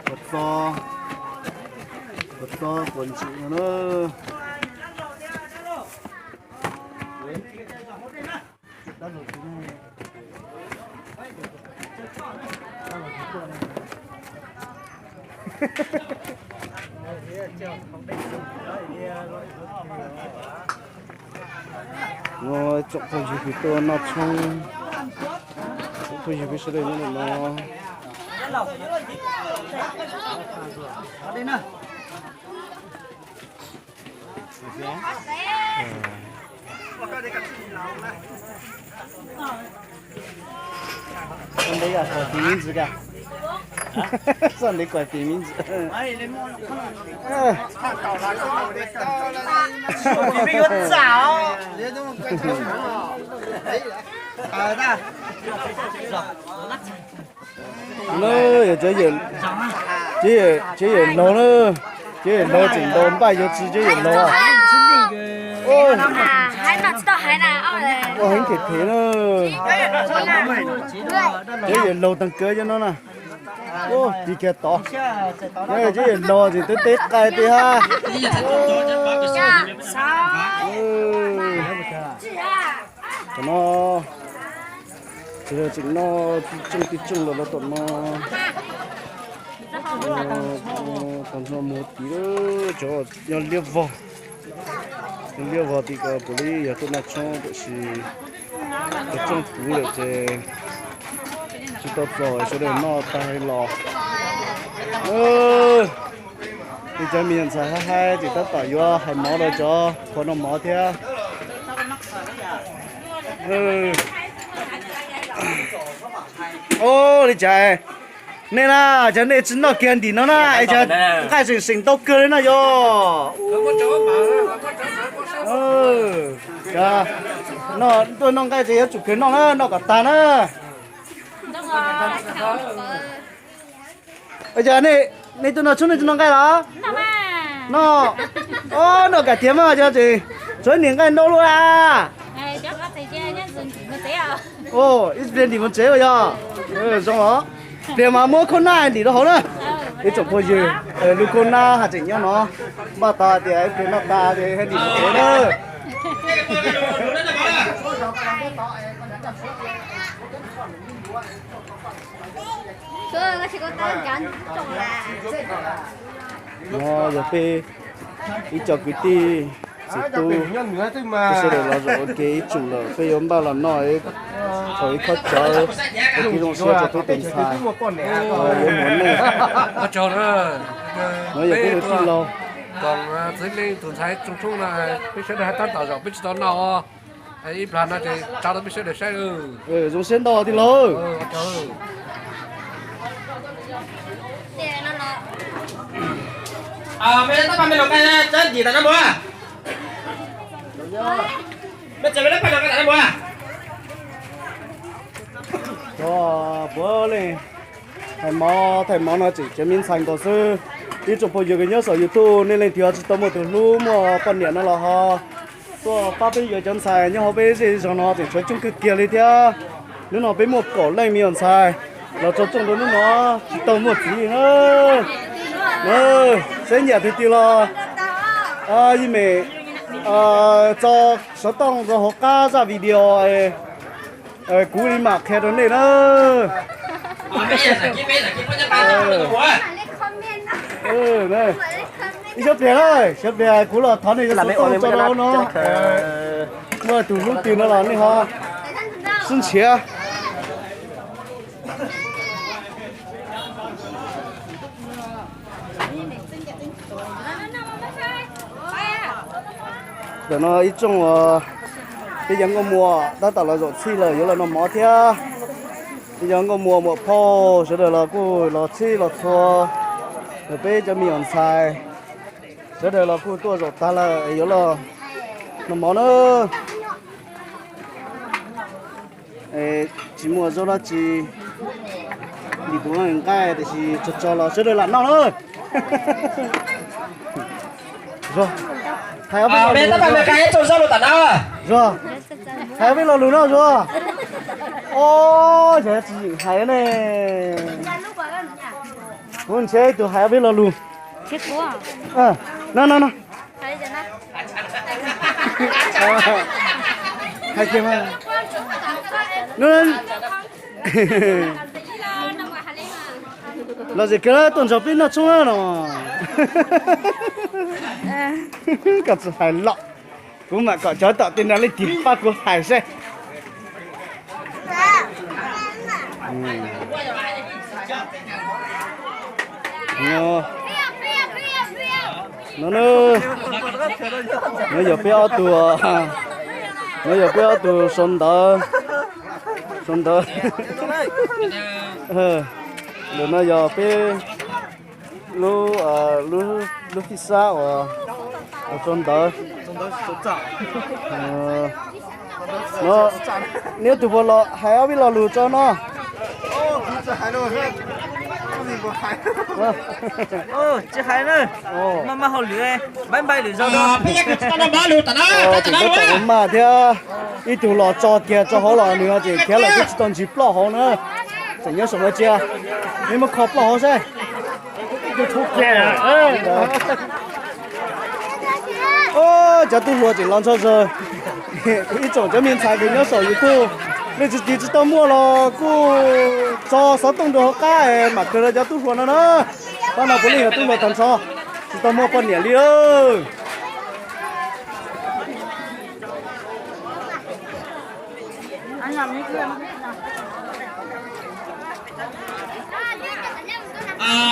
Kua txob, kua txob kua ntsim no na. Tsoom phooj ywg kwv tuaj noj tshoob, tsoom phooj ywg peb sawv daws nyob ntawm no. Sao ntev kuam tim me ntsis. Cov yawm laug na, cov yawm laug tseem ntaus npaj yuav tsi cov yawm laug. Ua heev them them na. Cov yawm laug tag kawg cov no na. Tiv kiag tod. Cov yawm laug tseem teb teb qai tiag hab. Tam no sawv daws tseem noj tib tsooj tib tsooj los rau tom no. Tag nrho mus tid, cov nyob liab vog, nyob liab vog tim ko puav leej yog tuaj noj tshoob tiam sis cov tsooj puv lawm ces tsis tau txaus sawv daws noj tag los. Li cov me nyuam ntxhais haib haib ces tab tom yuav hais mov rau cov qhua noj mov thiab. Ua li cas nej na, cas nej tsis noj kiag ntim no na, es cas nqaij seem seem ntau kawg li no yog? Tuaj noj nqaij ces yuav tsum kawg noj na, noj kom tag na. Ua cas nej tuaj noj tshoob nej tsis noj nqaij los? Noj, noj kam tiag mas, cov tseem tshuav niam nqaij ntau luaj a. Ib pliag ntim mus tsev los yog? Zoo os. Pliag mas muab khaub nab ntim rau hauv na. Ib tsoom phooj ywg, lub khaub nab haj tseem nyob no. Npaj tas tias ib pliag noj tas ces ntim mus tsev na. No yog peb ib co kwv tij txiv tub, peb sawv daws los zaum ua ke ib tsoom lawm, peb yuav npaj los noj thaum ib khob cawv ua kev zoo siab rau peb tus ntxhais yuav mus nej. No yog peb tus tij laug. Txiv neej tus ntxhais Tsooj Thoob no, peb sawv daws haj tab tom zaum peb tsis tau noj. Ib plag no ces tsa rau peb sawv daws saib. Zoo siab ntau tij laug. Cov puav leej hais mov thaij mov no tseem cov me ntxhais nkaus xwb. Ib tsoom phooj ywg uas nyob saum YouTube, nej leej twg ho tsis tau muaj tus hlub muaj poj niam no los ho tuaj pab peb yuav cov ntxhais nyob hauv peb zej zog no tseem tshuav coob kawg kiag li thiab. Hnub no peb muaj kaum leej me nyuam ntxhais los tso rooj rau hnub no tsis tau muaj txiv na. Seb nyiam twg twg los, yij mem tso xov tooj rau hauv qab zaj video, kuv li mam qhia rau nej na. Ib xyob pliag na, xyob pliag kuv los thov nej yuav xov tooj tso rau no. Muaj tus hlub twg no los nej ho sib nrhiav. Ntawm no ib tsoom uas peb cov nkauj muam tab tom los zaum txhij lawm yuav los noj mov thiab. Peb cov nkauj muam muam phauj sawv daws los kuj los txhij los txhua, peb cov me nyuam ntxhais sawv daws los kuj tuaj zaum tag lawm es yuav los noj mov na. Tsis muaj zaub dab tsi, ntim tus nqaij tiam sis tso tso los sawv daws lam noj na. Zuag, hais ob peb lo lus no. Zuag, hais ob peb lo lus no Zuag. Os, yog tsis yeem hais ne. Kuv nrhiav ib tug hais ob peb lo lus. No no no. Hais kiag mas. Los zem kiag tuaj nrog peb noj tshoob na no. Koj tsis hais los, kuv mam kom cov tom tej no leej twg pab kuv hais seb. No, no yog peb ob tug, no yog peb ob tug sau ntawv, sau ntawv. Lwm no yog peb lub, lub phij xab uas sau ntawv. No, neb tus puas los hais ob peb lo lus tso no. Tsis hais na, maj maj hauj lwm, npab npai lwm zaus. Tseem tab tom ua maj thiab, ib tug los tso kiag tso hauv los nws ho tseem khiav lawm twb tsis tau ntsib plaub hauv na. Tseem nyob saum no cia, neb muab kho plaub hauv saib. Cov tub hluas tseem los ntsho zawg, ib tsoom cov me ntxhais nws nyob saum YouTube, nws tsis tiv tsis tau muaj los kuj tso xov tooj rau hauv qab mam kawg rau cov tub hluas no na. Pab no puav leej yog tub hluas tag nrho, tsis tau muaj poj niam li.